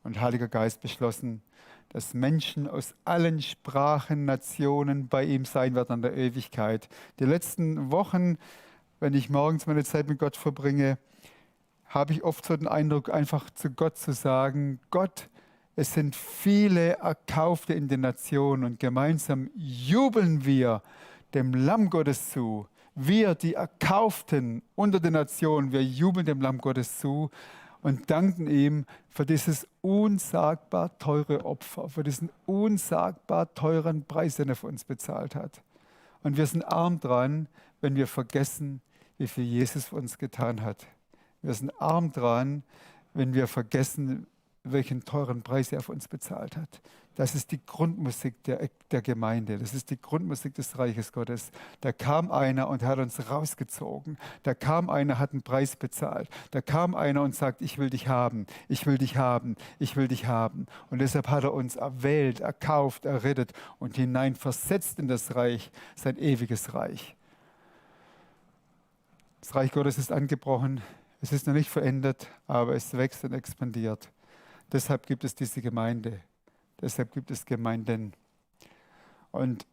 und Heiliger Geist beschlossen, dass Menschen aus allen Sprachen, Nationen bei ihm sein werden in der Ewigkeit. Die letzten Wochen, wenn ich morgens meine Zeit mit Gott verbringe, habe ich oft so den Eindruck, einfach zu Gott zu sagen, Gott, es sind viele Erkaufte in den Nationen und gemeinsam jubeln wir dem Lamm Gottes zu. Wir, die Erkauften unter den Nationen, wir jubeln dem Lamm Gottes zu und danken ihm für dieses unsagbar teure Opfer, für diesen unsagbar teuren Preis, den er für uns bezahlt hat. Und wir sind arm dran, wenn wir vergessen, wie viel Jesus für uns getan hat. Wir sind arm dran, wenn wir vergessen, welchen teuren Preis er für uns bezahlt hat. Das ist die Grundmusik der Gemeinde. Das ist die Grundmusik des Reiches Gottes. Da kam einer und hat uns rausgezogen. Da kam einer, hat einen Preis bezahlt. Da kam einer und sagt, ich will dich haben, ich will dich haben, ich will dich haben. Und deshalb hat er uns erwählt, erkauft, errettet und hineinversetzt in das Reich, sein ewiges Reich. Das Reich Gottes ist angebrochen. Es ist noch nicht verändert, aber es wächst und expandiert. Deshalb gibt es diese Gemeinde. Deshalb gibt es Gemeinden. Und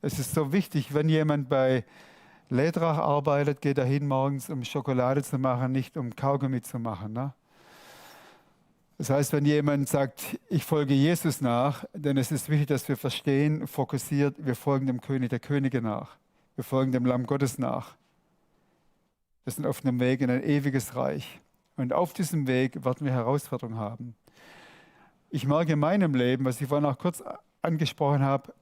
Es ist so wichtig, wenn jemand bei Lädrach arbeitet, geht er hin morgens, um Schokolade zu machen, nicht um Kaugummi zu machen. Ne? Das heißt, wenn jemand sagt, ich folge Jesus nach, dann ist es wichtig, dass wir verstehen, fokussiert, wir folgen dem König der Könige nach. Wir folgen dem Lamm Gottes nach. Wir sind auf einem Weg in ein ewiges Reich. Und auf diesem Weg werden wir Herausforderungen haben. Ich merke in meinem Leben, was ich vorhin auch kurz angesprochen habe,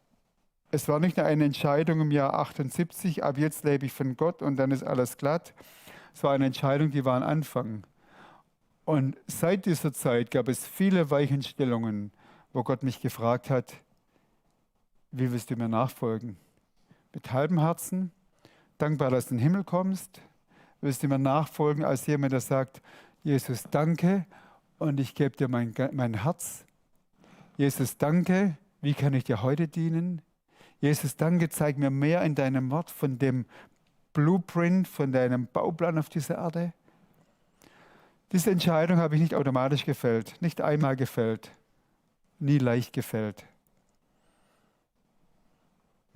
es war nicht nur eine Entscheidung im Jahr 78, ab jetzt lebe ich von Gott und dann ist alles glatt. Es war eine Entscheidung, die war ein Anfang. Und seit dieser Zeit gab es viele Weichenstellungen, wo Gott mich gefragt hat, wie willst du mir nachfolgen? Mit halbem Herzen, dankbar, dass du in den Himmel kommst, willst du mir nachfolgen als jemand, der sagt, Jesus, danke und ich gebe dir mein Herz. Jesus, danke, wie kann ich dir heute dienen? Jesus, danke, zeig mir mehr in deinem Wort von dem Blueprint, von deinem Bauplan auf dieser Erde. Diese Entscheidung habe ich nicht automatisch gefällt, nicht einmal gefällt, nie leicht gefällt.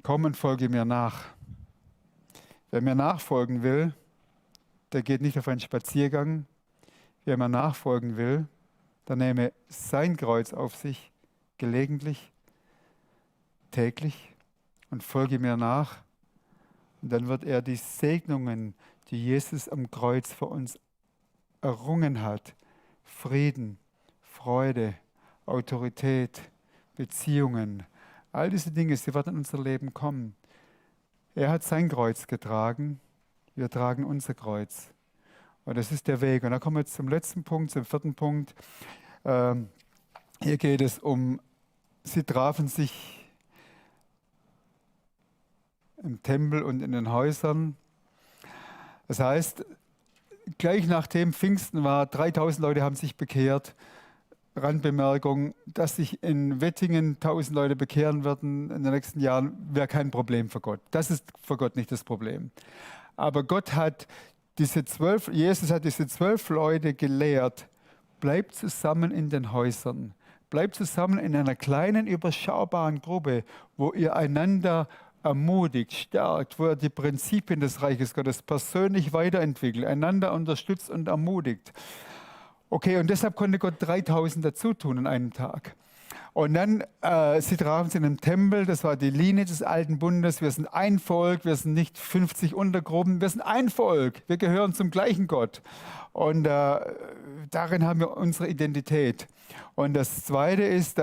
Komm und folge mir nach. Wer mir nachfolgen will, der geht nicht auf einen Spaziergang. Wer mir nachfolgen will, der nehme sein Kreuz auf sich, gelegentlich, täglich, und folge mir nach. Und dann wird er die Segnungen, die Jesus am Kreuz für uns errungen hat, Frieden, Freude, Autorität, Beziehungen, all diese Dinge, sie werden in unser Leben kommen. Er hat sein Kreuz getragen, wir tragen unser Kreuz. Und das ist der Weg. Und da kommen wir jetzt zum letzten Punkt, zum vierten Punkt. Hier geht es um, sie trafen sich im Tempel und in den Häusern. Das heißt, gleich nachdem Pfingsten war, 3000 Leute haben sich bekehrt. Randbemerkung, dass sich in Wettingen 1000 Leute bekehren werden in den nächsten Jahren, wäre kein Problem für Gott. Das ist für Gott nicht das Problem. Aber Jesus hat diese 12 Leute gelehrt, bleibt zusammen in den Häusern. Bleibt zusammen in einer kleinen, überschaubaren Gruppe, wo ihr einander ermutigt, stärkt, wo ihr die Prinzipien des Reiches Gottes persönlich weiterentwickelt, einander unterstützt und ermutigt. Okay, und deshalb konnte Gott 3000 dazu tun an einem Tag. Und dann, sie trafen sich in einem Tempel, das war die Linie des alten Bundes. Wir sind ein Volk, wir sind nicht 50 Untergruppen, wir sind ein Volk, wir gehören zum gleichen Gott. Und darin haben wir unsere Identität. Und das Zweite ist,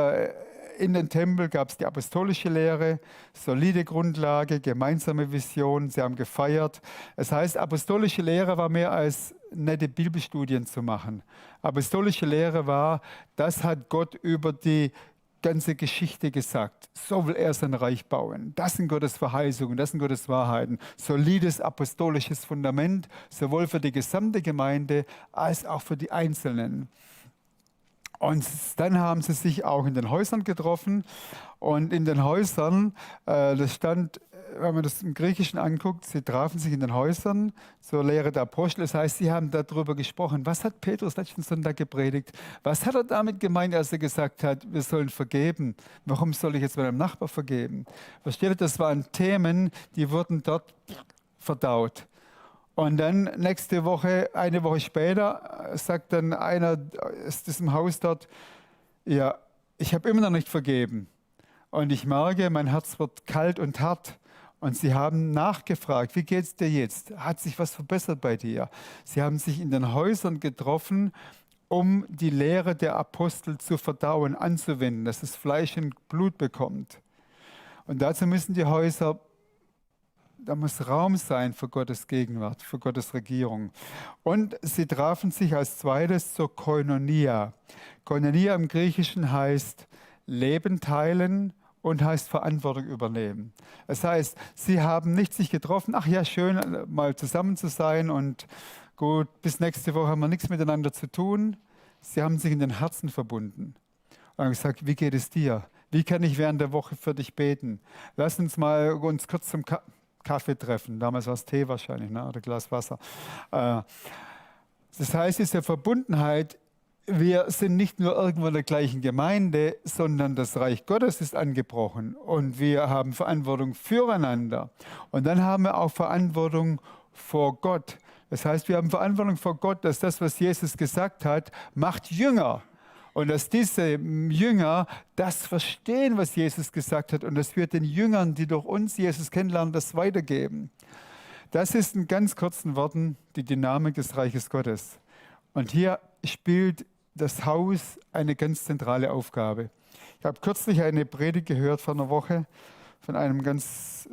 in den Tempel gab es die apostolische Lehre, solide Grundlage, gemeinsame Vision, sie haben gefeiert. Das heißt, apostolische Lehre war mehr als nette Bibelstudien zu machen. Apostolische Lehre war, das hat Gott über die ganze Geschichte gesagt. So will er sein Reich bauen. Das sind Gottes Verheißungen, das sind Gottes Wahrheiten. Solides apostolisches Fundament, sowohl für die gesamte Gemeinde als auch für die Einzelnen. Und dann haben sie sich auch in den Häusern getroffen. Und in den Häusern, das stand, wenn man das im Griechischen anguckt, sie trafen sich in den Häusern zur Lehre der Apostel. Das heißt, sie haben darüber gesprochen. Was hat Petrus letzten Sonntag gepredigt? Was hat er damit gemeint, als er gesagt hat, wir sollen vergeben? Warum soll ich jetzt meinem Nachbar vergeben? Versteht ihr, das waren Themen, die wurden dort verdaut. Und dann nächste Woche, eine Woche später, sagt dann einer aus diesem Haus dort, ja, ich habe immer noch nicht vergeben. Und ich merke, mein Herz wird kalt und hart. Und sie haben nachgefragt, wie geht es dir jetzt? Hat sich was verbessert bei dir? Sie haben sich in den Häusern getroffen, um die Lehre der Apostel zu verdauen, anzuwenden, dass es Fleisch und Blut bekommt. Und dazu müssen die Häuser, da muss Raum sein für Gottes Gegenwart, für Gottes Regierung. Und sie trafen sich als zweites zur Koinonia. Koinonia im Griechischen heißt Leben teilen und heißt Verantwortung übernehmen. Das heißt, sie haben nicht sich getroffen, ach ja, schön, mal zusammen zu sein und gut, bis nächste Woche haben wir nichts miteinander zu tun. Sie haben sich in den Herzen verbunden und haben gesagt, wie geht es dir? Wie kann ich während der Woche für dich beten? Lass uns mal uns kurz zum Kaffee treffen. Damals war es Tee wahrscheinlich, ne? Oder Glas Wasser. Das heißt, diese Verbundenheit wir sind nicht nur irgendwo in der gleichen Gemeinde, sondern das Reich Gottes ist angebrochen und wir haben Verantwortung füreinander. Und dann haben wir auch Verantwortung vor Gott. Das heißt, wir haben Verantwortung vor Gott, dass das, was Jesus gesagt hat, macht Jünger. Und dass diese Jünger das verstehen, was Jesus gesagt hat und dass wir den Jüngern, die durch uns Jesus kennenlernen, das weitergeben. Das ist in ganz kurzen Worten die Dynamik des Reiches Gottes. Und hier spielt das Haus eine ganz zentrale Aufgabe. Ich habe kürzlich eine Predigt gehört vor einer Woche von einem ganz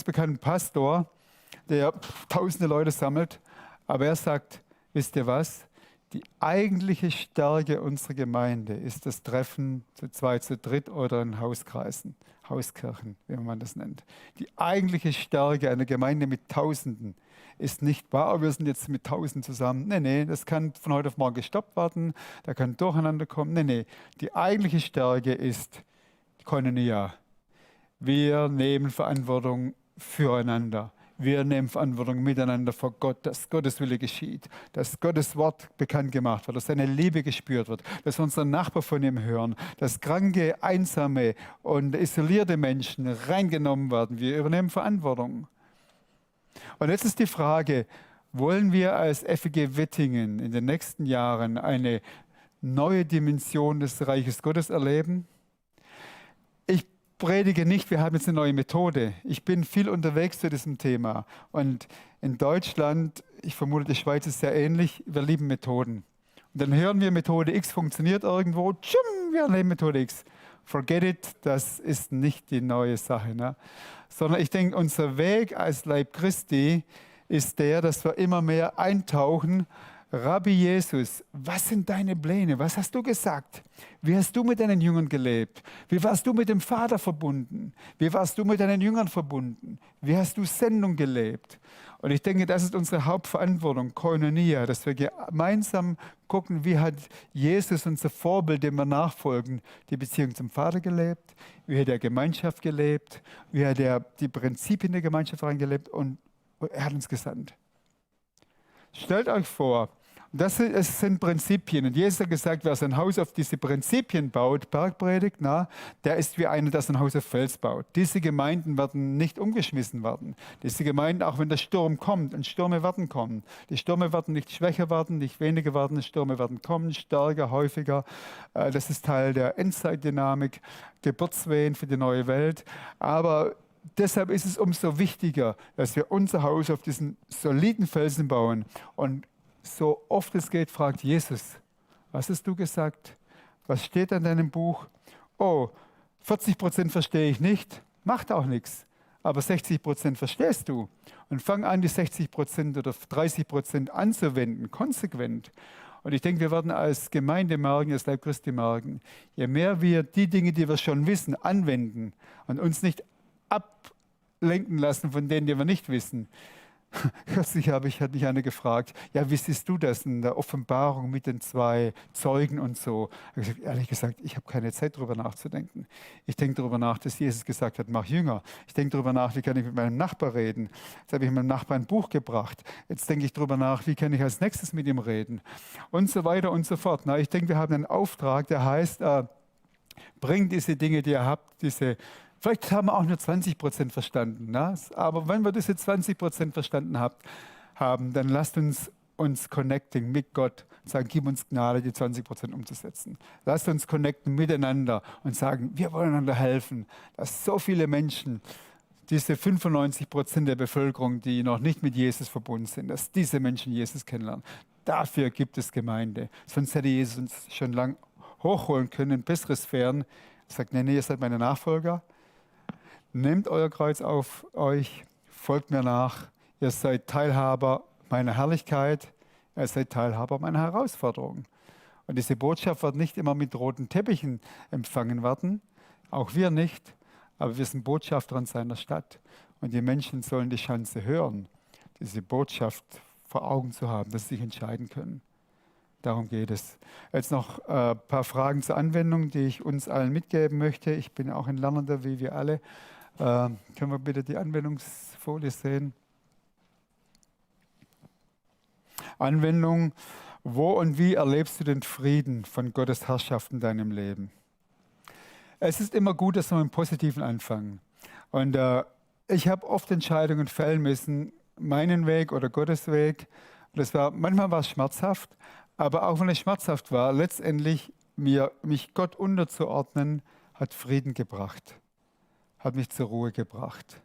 bekannten Pastor, der tausende Leute sammelt. Aber er sagt, wisst ihr was? Die eigentliche Stärke unserer Gemeinde ist das Treffen zu zweit, zu dritt oder in Hauskreisen, Hauskirchen, wie man das nennt. Die eigentliche Stärke einer Gemeinde mit Tausenden ist nicht wahr, wir sind jetzt mit Tausend zusammen. Nee, das kann von heute auf morgen gestoppt werden, da kann Durcheinander kommen. Nee, die eigentliche Stärke ist Koinonia. Wir nehmen Verantwortung füreinander. Wir nehmen Verantwortung miteinander vor Gott, dass Gottes Wille geschieht, dass Gottes Wort bekannt gemacht wird, dass seine Liebe gespürt wird, dass unsere Nachbarn von ihm hören, dass kranke, einsame und isolierte Menschen reingenommen werden. Wir übernehmen Verantwortung. Und jetzt ist die Frage, wollen wir als FEG Wittingen in den nächsten Jahren eine neue Dimension des Reiches Gottes erleben? Ich predige nicht, wir haben jetzt eine neue Methode. Ich bin viel unterwegs zu diesem Thema. Und in Deutschland, ich vermute, die Schweiz ist sehr ähnlich, wir lieben Methoden. Und dann hören wir, Methode X funktioniert irgendwo, tschum, wir nehmen Methode X. Forget it, das ist nicht die neue Sache. Ne? Sondern ich denke, unser Weg als Leib Christi ist der, dass wir immer mehr eintauchen. Rabbi Jesus, was sind deine Pläne? Was hast du gesagt? Wie hast du mit deinen Jüngern gelebt? Wie warst du mit dem Vater verbunden? Wie warst du mit deinen Jüngern verbunden? Wie hast du Sendung gelebt? Und ich denke, das ist unsere Hauptverantwortung, Koinonia, dass wir gemeinsam gucken, wie hat Jesus, unser Vorbild, dem wir nachfolgen, die Beziehung zum Vater gelebt, wie hat er Gemeinschaft gelebt, wie hat er die Prinzipien der Gemeinschaft reingelebt und er hat uns gesandt. Stellt euch vor, es sind Prinzipien. Und Jesus hat gesagt, wer sein Haus auf diese Prinzipien baut, Bergpredigt, der ist wie einer, der sein Haus auf Fels baut. Diese Gemeinden werden nicht umgeschmissen werden. Diese Gemeinden, auch wenn der Sturm kommt, und Stürme werden kommen. Die Stürme werden nicht schwächer werden, nicht weniger werden. Die Stürme werden kommen, stärker, häufiger. Das ist Teil der Endzeitdynamik, Geburtswehen für die neue Welt. Aber deshalb ist es umso wichtiger, dass wir unser Haus auf diesen soliden Felsen bauen. Und so oft es geht, fragt Jesus, was hast du gesagt? Was steht an deinem Buch? Oh, 40% verstehe ich nicht, macht auch nichts. Aber 60% verstehst du. Und fang an, die 60% oder 30% anzuwenden, konsequent. Und ich denke, wir werden als Gemeinde merken, als Leib Christi merken, je mehr wir die Dinge, die wir schon wissen, anwenden und uns nicht ablenken lassen von denen, die wir nicht wissen. Kürzlich hat mich einer gefragt, ja, wie siehst du das in der Offenbarung mit den zwei Zeugen und so? Ich habe gesagt, ehrlich gesagt, ich habe keine Zeit, darüber nachzudenken. Ich denke darüber nach, dass Jesus gesagt hat, mach Jünger. Ich denke darüber nach, wie kann ich mit meinem Nachbar reden. Jetzt habe ich meinem Nachbarn ein Buch gebracht. Jetzt denke ich darüber nach, wie kann ich als nächstes mit ihm reden. Und so weiter und so fort. Ich denke, wir haben einen Auftrag, der heißt, bringt diese Dinge, die ihr habt, vielleicht haben wir auch nur 20% verstanden. Ne? Aber wenn wir diese 20% verstanden haben, dann lasst uns connecting mit Gott, sagen, gib uns Gnade, die 20% umzusetzen. Lasst uns connecten miteinander und sagen, wir wollen einander helfen, dass so viele Menschen, diese 95% der Bevölkerung, die noch nicht mit Jesus verbunden sind, dass diese Menschen Jesus kennenlernen. Dafür gibt es Gemeinde. Sonst hätte Jesus uns schon lange hochholen können in bessere Sphären. Er sagt, nee, ihr seid meine Nachfolger. Nehmt euer Kreuz auf euch, folgt mir nach. Ihr seid Teilhaber meiner Herrlichkeit, ihr seid Teilhaber meiner Herausforderungen. Und diese Botschaft wird nicht immer mit roten Teppichen empfangen werden, auch wir nicht, aber wir sind Botschafter in seiner Stadt. Und die Menschen sollen die Chance hören, diese Botschaft vor Augen zu haben, dass sie sich entscheiden können. Darum geht es. Jetzt noch ein paar Fragen zur Anwendung, die ich uns allen mitgeben möchte. Ich bin auch ein Lernender, wie wir alle. Können wir bitte die Anwendungsfolie sehen? Anwendung. Wo und wie erlebst du den Frieden von Gottes Herrschaft in deinem Leben? Es ist immer gut, dass wir mit dem Positiven anfangen. Und ich habe oft Entscheidungen fällen müssen, meinen Weg oder Gottes Weg. Manchmal war es schmerzhaft, aber auch wenn es schmerzhaft war, letztendlich mich Gott unterzuordnen, hat Frieden gebracht, hat mich zur Ruhe gebracht.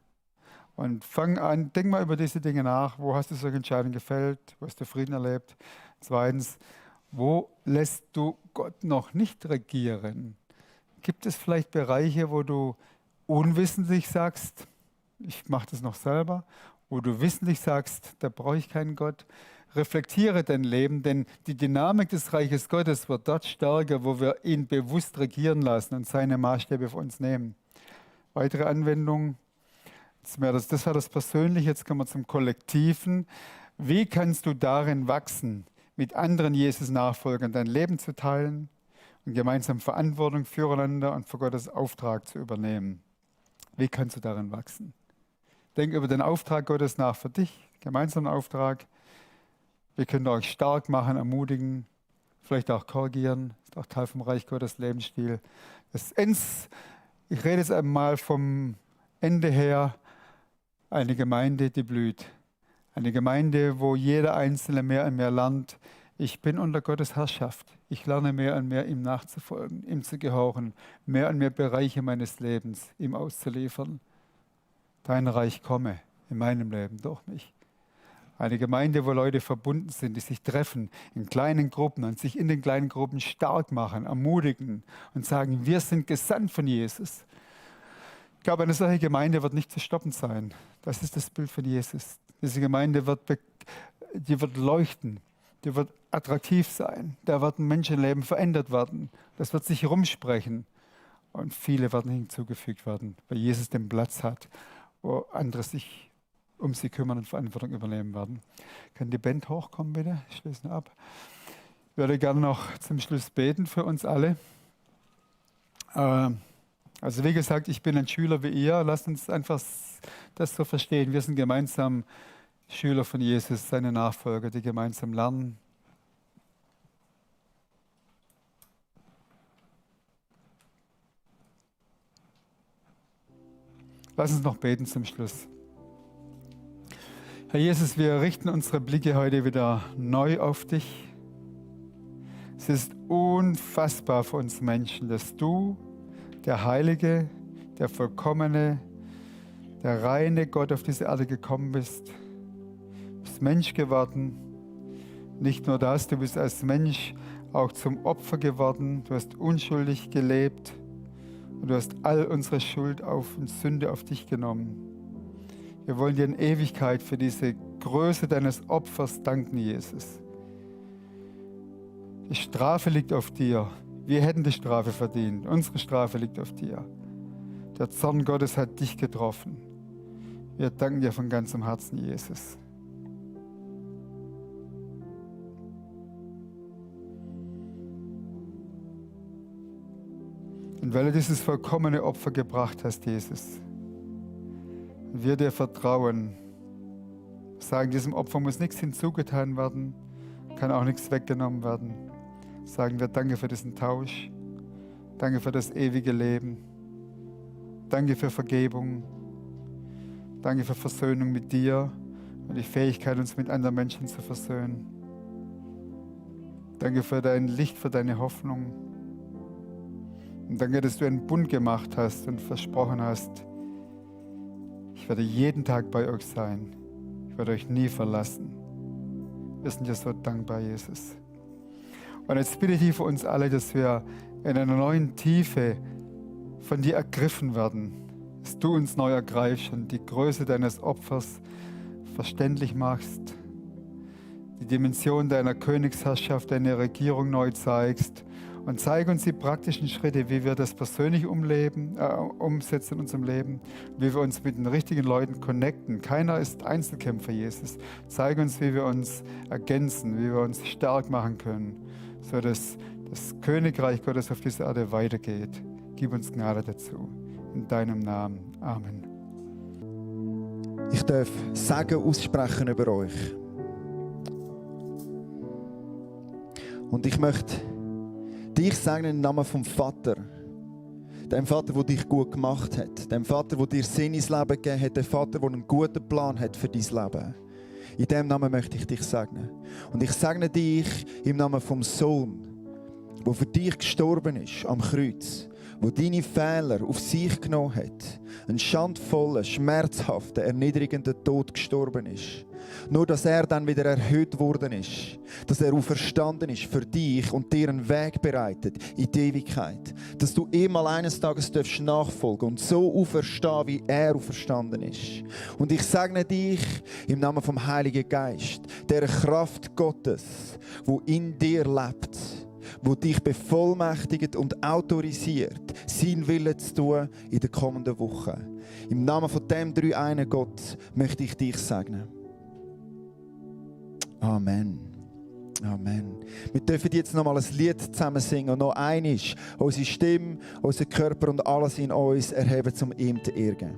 Und fang an, denk mal über diese Dinge nach. Wo hast du solche Entscheidungen gefällt? Wo hast du Frieden erlebt? Zweitens, wo lässt du Gott noch nicht regieren? Gibt es vielleicht Bereiche, wo du unwissentlich sagst, ich mache das noch selber, wo du wissentlich sagst, da brauche ich keinen Gott? Reflektiere dein Leben, denn die Dynamik des Reiches Gottes wird dort stärker, wo wir ihn bewusst regieren lassen und seine Maßstäbe für uns nehmen. Weitere Anwendung, das war das Persönliche, jetzt kommen wir zum Kollektiven. Wie kannst du darin wachsen, mit anderen Jesus-Nachfolgern dein Leben zu teilen und gemeinsam Verantwortung füreinander und für Gottes Auftrag zu übernehmen? Wie kannst du darin wachsen? Denk über den Auftrag Gottes nach für dich, gemeinsamen Auftrag. Wir können euch stark machen, ermutigen, vielleicht auch korrigieren. Das ist auch Teil vom Reich Gottes Lebensstil. Ich rede jetzt einmal vom Ende her. Eine Gemeinde, die blüht. Eine Gemeinde, wo jeder Einzelne mehr und mehr lernt. Ich bin unter Gottes Herrschaft. Ich lerne mehr und mehr, ihm nachzufolgen, ihm zu gehorchen, mehr und mehr Bereiche meines Lebens ihm auszuliefern. Dein Reich komme in meinem Leben durch mich. Eine Gemeinde, wo Leute verbunden sind, die sich treffen in kleinen Gruppen und sich in den kleinen Gruppen stark machen, ermutigen und sagen, wir sind gesandt von Jesus. Ich glaube, eine solche Gemeinde wird nicht zu stoppen sein. Das ist das Bild von Jesus. Diese Gemeinde wird leuchten, die wird attraktiv sein. Da werden Menschenleben verändert werden. Das wird sich rumsprechen. Und viele werden hinzugefügt werden, weil Jesus den Platz hat, wo andere sich um sie kümmern und Verantwortung übernehmen werden. Kann die Band hochkommen, bitte? Ich schließe ab. Ich würde gerne noch zum Schluss beten für uns alle. Also wie gesagt, ich bin ein Schüler wie ihr. Lasst uns einfach das so verstehen. Wir sind gemeinsam Schüler von Jesus, seine Nachfolger, die gemeinsam lernen. Lass uns noch beten zum Schluss. Herr Jesus, wir richten unsere Blicke heute wieder neu auf dich. Es ist unfassbar für uns Menschen, dass du, der Heilige, der Vollkommene, der reine Gott auf diese Erde gekommen bist. Du bist Mensch geworden. Nicht nur das, du bist als Mensch auch zum Opfer geworden. Du hast unschuldig gelebt und du hast all unsere Schuld und Sünde auf dich genommen. Wir wollen dir in Ewigkeit für diese Größe deines Opfers danken, Jesus. Die Strafe liegt auf dir. Wir hätten die Strafe verdient. Unsere Strafe liegt auf dir. Der Zorn Gottes hat dich getroffen. Wir danken dir von ganzem Herzen, Jesus. Und weil du dieses vollkommene Opfer gebracht hast, Jesus, wir dir vertrauen, sagen, diesem Opfer muss nichts hinzugetan werden, kann auch nichts weggenommen werden. Sagen wir danke für diesen Tausch, danke für das ewige Leben, danke für Vergebung, danke für Versöhnung mit dir und die Fähigkeit, uns mit anderen Menschen zu versöhnen. Danke für dein Licht, für deine Hoffnung. Und danke, dass du einen Bund gemacht hast und versprochen hast, ich werde jeden Tag bei euch sein. Ich werde euch nie verlassen. Wir sind dir so dankbar, Jesus. Und jetzt bitte ich dich für uns alle, dass wir in einer neuen Tiefe von dir ergriffen werden. Dass du uns neu ergreifst und die Größe deines Opfers verständlich machst. Die Dimension deiner Königsherrschaft, deiner Regierung neu zeigst. Und zeig uns die praktischen Schritte, wie wir das persönlich umsetzen in unserem Leben, wie wir uns mit den richtigen Leuten connecten. Keiner ist Einzelkämpfer, Jesus. Zeig uns, wie wir uns ergänzen, wie wir uns stark machen können, sodass das Königreich Gottes auf dieser Erde weitergeht. Gib uns Gnade dazu. In deinem Namen. Amen. Ich darf Segen aussprechen über euch. Und ich möchte dich segnen im Namen vom Vater. Dem Vater, der dich gut gemacht hat. Dem Vater, der dir Sinn ins Leben gegeben hat. Dem Vater, der einen guten Plan hat für dein Leben. In diesem Namen möchte ich dich segnen. Und ich segne dich im Namen vom Sohn, der für dich gestorben ist am Kreuz. Der deine Fehler auf sich genommen hat. Einen schandvollen, schmerzhaften, erniedrigenden Tod gestorben ist. Nur, dass er dann wieder erhöht worden ist. Dass er auferstanden ist für dich und dir einen Weg bereitet in die Ewigkeit. Dass du ihm mal eines Tages nachfolgen darfst und so auferstehen, wie er auferstanden ist. Und ich segne dich im Namen vom Heiligen Geist, der Kraft Gottes, wo in dir lebt, wo dich bevollmächtigt und autorisiert, sein Wille zu tun in den kommenden Wochen. Im Namen von dem dreieinen Gott möchte ich dich segnen. Amen. Amen. Wir dürfen jetzt noch mal ein Lied zusammen singen und noch eines, unsere Stimme, unser Körper und alles in uns erheben, um ihm zu ehren.